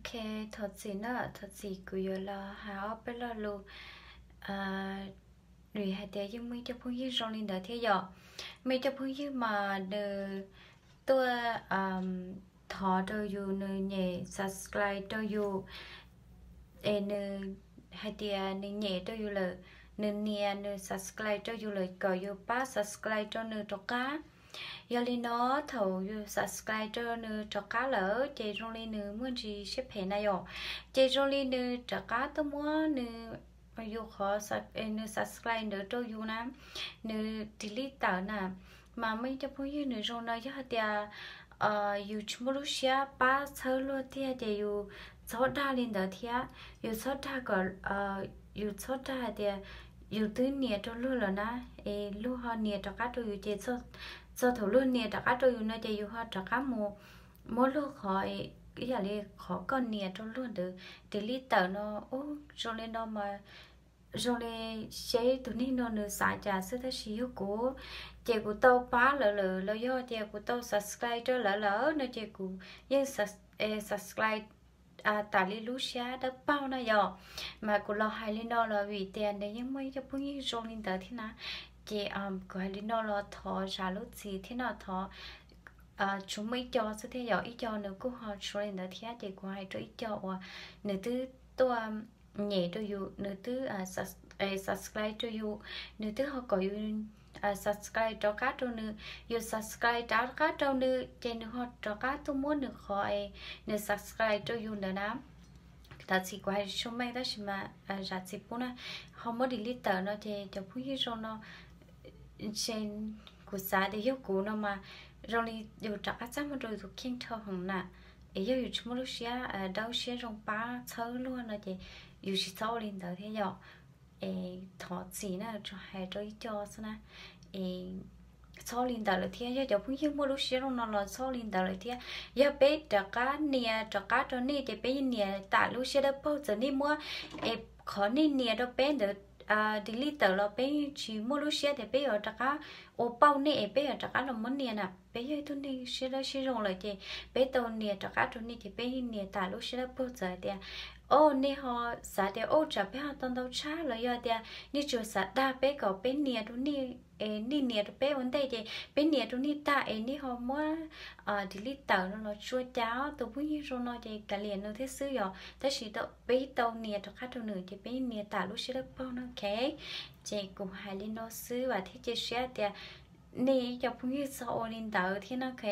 Ok, thov txim na, thov txim kuv yuav los hais ob peb lo lus, vim hais tias yeej muaj ib co phooj ywg zoo li ntawd thiab yom. Muaj ib co phooj ywg mas nws tuaj thov rau yus, nws nyem subscribe rau yus, es nws hais tias nws nyem rau yus lawm, nws nias nws subscribe rau yus lawm kom yus pab subscribe rau nws rov qab. Yog li no, thaum yus subscribe rau nws rov qab lawm ces zoo li nws muaj ntsis siab phem na yom, ces zoo li nws rov qab tuaj muab nws, yus qhov, nws subscribe ntawd rau yus na, nws delete tawm na. Mas muaj ib co phooj ywg nws zoo no, yog hais tias yus tsis muaj lub siab pab txhawb luag tiag ces yus txhob dag li ntawd thiab. Yus txhob dag kom, yus txhob dag hais tias yus twb nias rau luag lawm na, es luag ho nias rov qab rau yus ces txog thaum luag nias rov qab rau yus no ces yus ho rov qab mus muab luag qhov, ib yam li qhov koj nias rau luag ntawd delete tawm no. Ub, zoo li no mas zoo li seb tus neeg no nws xav cas xwb, tab sis yog kuv ces kuv tau pab lawv lawm los yog tias kuv tau subscribe rau lawv lawm no ces kuv yeej subscribe tas li lub siab dawb paug na yom. Mas kuv los hais li no los vim tias nws yeej muaj ib co phooj ywg zoo li ntawd thiab na. Ces kuv hais li no los thov zam lub txim thiab no, thov tsuas muaj ib co xwb thiab yom, ib co nws kuj ho tshua li ntawd thiab ces kuv hais rau ib co uas nws twb tuaj nyem rau yus, nws twb subscribe rau yus, nws twb ho kom yus subscribe rov qab rau nws, yus subscribe rov qab rau nws ces nws ho rov qab tuaj muab nws qhov es nws subscribe rau yus ntawd na. Thov txim kuv hais tsis meej tab sis mas zam txim pub na, ho muab delete tawm no ces cov phooj ywg zoo no, ntshe kuv xav tias yog kuv no mas zoo li yus rov qab txaj muag rau yus tus kheej dhau heev na. Es yog yus tsis muaj lub siab dawb siab zoo pab txhawb luag no ces yus tsis txhob ua li ntawd thiab yom. Es thov txim na, tsuas hais rau ib co xwb na. Es txhob li ntawd lawm thiab, yog cov phooj ywg muaj lub siab zoo no los txhob li ntawd lawm thiab. Yog peb rov qab nias rov qab rau nej ces peb yeej nias tas lub siab dawb paug, txawm nej muab es qhov nej nias rau peb ntawd delete tawm los peb yeej tsis muaj lub siab tias peb yuav rov qab ua pauj nej es peb yuav rov qab los muab nias na. Peb yog ib tug neeg siab dawb siab zoo lawm ces peb tau nias rov qab rau nej ces peb yeej nias tas lub siab dawb paug. Txawm hais tias, o, nej ho xav tias, o, tsam peb ho tau ntau tshaj los yog tias nej tsuas xav dag peb kom peb nias rau nej, es nej nias rau peb ua ntej ces peb nias rau nej tag es nej ho muab delete tawm no los tsuas cas, tus phooj ywg zoo no ces kav liam nws thiab xwb yom. Tab sis peb tau nias rov qab rau nws ces peb nias tas lub siab dawb paug no, ok. Ces kuv hais li no xwb, vam thiab cia siab tias nej ib co phooj ywg txhob ua li ntawd thiab no, ok.